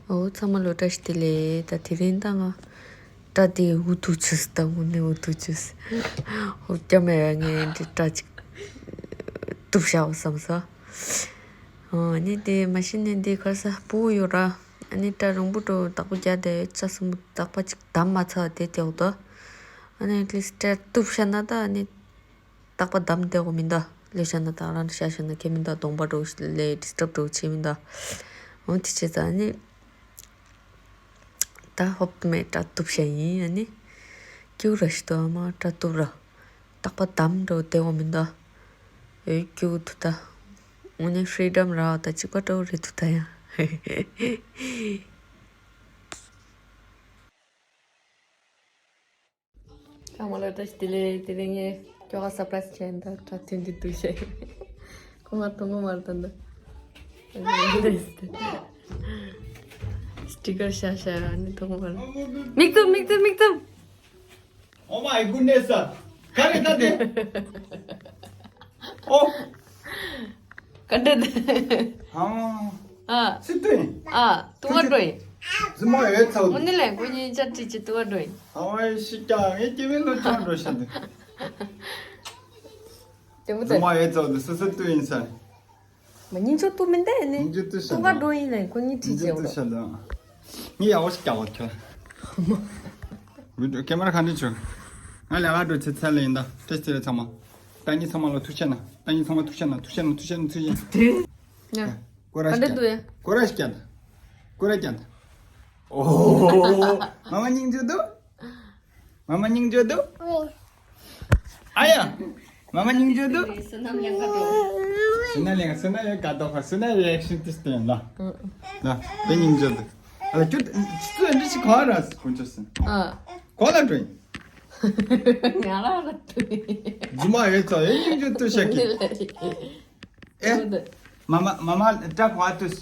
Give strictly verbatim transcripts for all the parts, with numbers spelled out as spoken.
འོ་ཚང་མ་ལོ་བཀྲ་ཤིས་བདེ་ལེགས། ད་དེ་རིང་ད་ང་སྐྲ་དེ་འུ་ཐུག་བྱས། ད་དངོས་གནས་འུ་ཐུག་བྱས། འོ་སྐྱ་མེད་ཡ། ངས་འདི་སྐྲ་ཅིག་གཏུབ་བཞག་བསམ་ས། ཨ་ནི་དེ་མ་གཞི་ནས་འདི་ག་རེ་ཟ། སྤུ་གུ་ཡོད་ར། ཨ་ནི་སྐྲ་རིང་པོ་འདྲ་བོ་བདག་པོ་རྒྱག་བསྡད་ཡོད། ཆ་སྲུང་པོ་བདག་པོ་ཅིག་བསྡམས་མ་ཚར་བ་དེ་དེ་འོག་ཏུ། ཨ་ནི་ཨེཊ་ལིསཊ་སྐྲ་གཏུབ་བཞག་ན་ད་ཨ་ནི་རྟག་པ་བསྡམས་བསྡད་དགོས་མིན་ད། ལས་བྱ་ན་ད་རང་བྱ་བྱ་ན་ཁེ་མིན་ད། གདོང་པ་འདྲ་བོ་ལས་ཌི་སི་ཊརབ་འདྲ་བོ་བྱེད་མིན་ད། འོ་དེ་བྱས་ཙང་ཨ་ནི། ད་ཧོབ་མེད་སྐྲ་གཏུབ་བྱས་ཡིན། ཨ་ནི་སྐྱིད་པོ་ར་ཞིག་འདུག་ཨ་མ་སྐྲ་གཏུབ་ར། རྟག་པ་བསྡམས་འདྲ་བོ་བསྡད་དགོས་མིན་ད། འོ་སྐྱིད་པོ་འདུག་ད། དངོས་གནས་ཕི་རི་ཌམ་རག་ད་གཅིག་པ་འདྲ་བོ་རེད་འདུག་ད་ཡ། ཚང་མ་ལ་བཀྲ་ཤིས་བདེ་ལེགས། དེ་རིང་ངས་ཁྱོ་ག་སར་པ་རའི་ཛི་བྱས་ཡིན། ད་སྐྲ་ཐོན་གྱི་འདུག་བཤད། ཁོ་མ་མཐོང་གི་མ་རེད་ད། ད་སི་ཊི་ཀར་བཞག་བཞག་ཡ་ནི་མཐོང་གི་མ་རེད། མིག་བཙུམ། མིག་བཙུམ། མིག་བཙུམ། Oh my goodness, sir. ག་རེ་ད་དེ། ཨོ། ག་འདྲ་འདུག་ཨང་། ཨ། སི་ཏུ་ཡིན། ཨ། ཏུ་བ་འགྲོ་ཡིན། རྫུན་མ་ཡོད་ཚ་བོ། དངོས་གནས་ལས་ཁོ་གཉིས་ཆ་ཁྲིད་ཀྱི་ཏུ་བ་འགྲོ་ཡིན། ཨ་ཝའི་ཤི་ཀྱང་ངའི་སྐྱེ་བའི་ལོ་ཆང་འགྲོ་ཤ་འདུག་དེ་མོ་རྫུན་མ་ཡོད་ཚ་བོ་འདུག་སི་སི་ཏུ་ཡིན་ས། མ་སྙིང་ཆོ་ཏུ་མིན་ད་ནི། སྙིང་རྗེ་ཏུ་ཤ་ཏུ་བ་འགྲོ་ཡིན་ལས་ཁོ་གཉིས་ཁྲིད་སྙིང་རྗེ་ཀྱི་ཏུ་ཤ་འདུག་ངས་ཡག་པོ་ཞིག་རྒྱག་པ་ཁྱོད། ཀེ་མ་ར་ག་འདྲ་བྱུང་། ང་ལས་ཀ་འགྲོ་ཚེ་ཚད་ལ་ཡིན་ད། ཏེ་སི་ཏི་རེད་ཚང་མ། ཏ་ཉི་ཚང་མ་ལ་ཐུགས་ཆེ་ན། ཏ་ཉི་ཚང་མ་ཐུགས་ཆེ་ན། ཐུགས་ཆེ་ན། ཐུགས་ཆེ་ན། ཐུགས་ཆེ་ན། ཡ། ཀོ་ར་ག་འདྲ་འདུག་ཡ། ཀོ་ར་ཤི་ཀྱ་ད། ཀོ་ར་ཀྱ་ད། ཨོ། མ་མ་སྙིང་རྗེ་འདུག་མ་མ་སྙིང་རྗེ་འདུག་ཨ་ཡ། མ་མ་སྙིང་རྗེ་འདུག་བསོད་ནམས་ཡང་དགའ་འགྲོ། བསོད་ནམས་ཡང་བསོད་ནམས་ཡང་དགའ་འགྲོ། བསོད་ནམས་རི་ཨེག་ཤན་དེ་སྟོན་ལ། ལ་དཔེ་སྙིང་རྗེ་འདུག་ཨ་ལ་ཁྱོད་ཆུ་ཚོད་འདི་ཞིག་ག་ར་ཁོང་ཆུ་སྲིན། ཨ། གོ་ལ་འགྲོ་ཡིན། ང་རང་ལ་ཐུག་རྫུན་མ་ཡོད་ཚོ་ཡིན། སྙིང་རྗེ་ཏུ་ཤ་ཀི། ཨེ། མ་མ་མ་མ་སྐྲ་གོ་ཨ་ཏུས།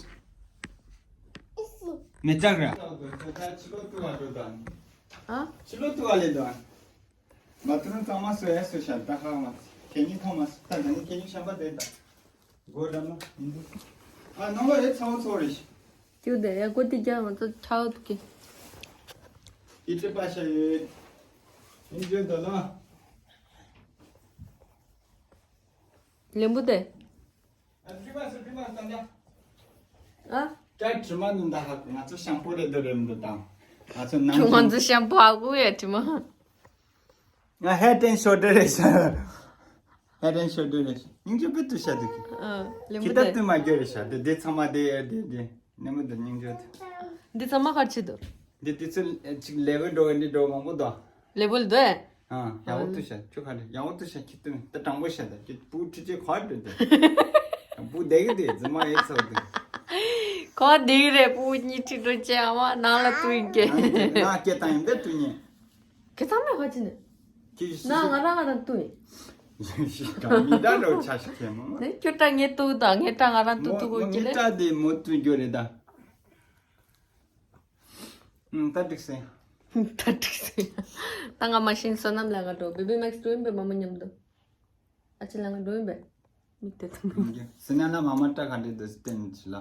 མི་སྐྲ་ར། ཨ། ཕྱི་ལོགས་ཏུ་བ་ལེ་དང་། ཨ། ཕྱི་ལོགས་ཏུ་བ་ལེ་དང་། མ་ཏུ་རུ་གཙང་མ་སོ་ཡ་སོ་ཤ་ད་ཧ་མ། ཁེ་ཉིན་ཐོ་མ་སོ་ད་ག་ནི་ཁེ་ཉིན་ཤམ་པ་དེ་ད། གོ་ད་མ་ཡིན་འདུག་ཨ་ནང་ལ་ཡོད་ཚ་བོ་ཚོ་རེ་ཤི། ཀྱུ་དེ་ཡ་གོ་དེ་རྒྱ་མ་ཚོ་ཆ་བོ་ཐུག་གི། ཨི་ཏྲི་པ་ཤ་ཡོད། ཡིན་འཇོན་ད་ལ། ལེམ་བུ་དེ། ཨ། ཀྱ་དྲི་མ་ནུ་འདའ་ཧ་གོ། ང་ཚོ་ཤམ་པོ་རེད་འདི་རེད་འདི་དང་། ང་ཚོ་ནང་ཁྱོད་ང་ཚོ་ཤམ་པོ་ཧ་གོ་ཡ་དྲི་མ། ང་ཧེ་ཏན་ཤོ་ཏི་རེད་ཤ། ཧེ་ཏན་ཤོ་ཏི་རེད་ཤ། སྙིང་རྗེ་པོ་ཏུ་ཤ་དུ་གི། ཨ། ལེམ་ཁྱི་བུ་ད་དེ་ཏུ་མ་རྒྱོ་རེད་ཤ། དེ་དེ་ཚང་མ་དེ་དེ་དེ་ནེ་མོ་དེ་སྙིང་རྗེ་དུ། འདི་ཚང་མ་ག་རེ་བྱེད་དོ། འདི་དེ་ཚོ་ཅིག་ལེ་བལ་འགྲོ་གི་འདི་འགྲོ་མང་པོ་དོ། ལེ་བལ་དོ། ཨ། ཡག་པོ་ཏུ་ཤ། ཁྱོད་ག་རེ་ཡག་པོ་ཏུ་ཤ། ཁྱི་ཏུ་ད་དྲང་པོ་ཤ། ད་ཁྱི་བུ་ཁྲི་ཆེ་ག་རེ་དེ། བུ་དེ་གི་དེ་རྫུན་མ་ཡེ་ཚོ་དེ། ག་དེ་གི་རེད། བུ་གཉིས་ཁྲི་འགྲོ་ཆེ་ཨ་མ་ནང་ལ་ཏུ་ཡིན་གི། ང་སྐད་བཏང་ཡིན་པས་ཏུ་ཉེ། ཁྱེད་ཚང་མས་ཧ་ཅི་ནས། ཁྱེད་ན་ང་རང་ང་རང་ཏུ་ཡིན། ཞིག་ག་མི་འདྲ་རོ་ཆ་ཞིག་ཁྱེད་མོ་མོ། ནས་ཁྱོད་ད་ངས་ཏུ་དང་ངས་ད་ང་རང་ཏུ་ཏུ་གོ་ཁྱེད་ལས། ད་དེ་མོ་ཏུ་རྒྱོ་རེད་ད། ད་འགྲིག་སེ། ད་འགྲིག་སེ། ད་ང་མ་ཤིན་བསོད་ནམས་ལ་ང་འགྲོ། བེ་བི་མེག་སི་འགྲོ་ཡིན་པས་མ་མོ་མཉམ་དུ། ཨ་ཅེ་ལ་ང་འགྲོ་ཡིན་པས། མི་དེ་ད་མི། སི་ན་ན་མ་མ་སྐྲ་ག་འདྲ་འདུག་སྟན་ཅི་ལ།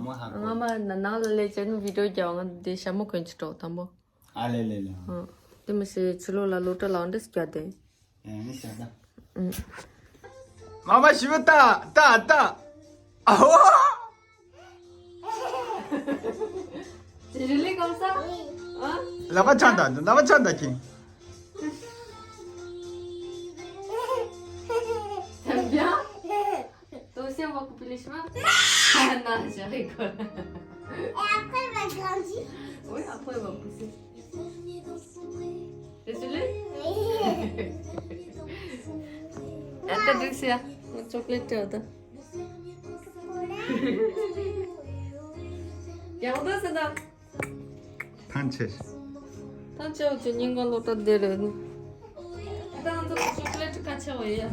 མོ་ཧ་གོ། ང་མ་ན་ནང་ལ་ལས་བྱས་ནི་བི་ཌི་ཡོ་རྒྱག་ང་དེ་ཞྭ་མོ་གོན་ཅི་གྲོགས་དང་པོ། ཨ་ལེ་ལེ་ལེ། ཨ། དེ་མི་སེ་ཕྱི་ལོགས་ལ་ལོ་ཏྲ་ལའང་འདྲེས་རྒྱ་དེ། ཨེ་ནི་ཤ་ད། ཨུ། མ་མ་ཞི་བ་ཏ་ཏ་ཏ། ཨ་ཧོ། ལ་བ་ཆང་ད་ལ་བ་ཆང་ད་ཁྱིང་། Toi aussi, on va couper les cheveux. Ah non, je rigole. Et après, il va grandir. Oui, après, il va pousser. Désolé. Attends, Lucia, chocolate, attends. Regarde ça, là. ཐང་ཆད། ཐང་ཆད་ཀྱི་སྙིང་ག་ལོ་ཏྲ་དེ་རེད། ད་ང་ཚོ་ཅོག་ལེ་ཊི་ཁ་ཆེ་བ་ཡ།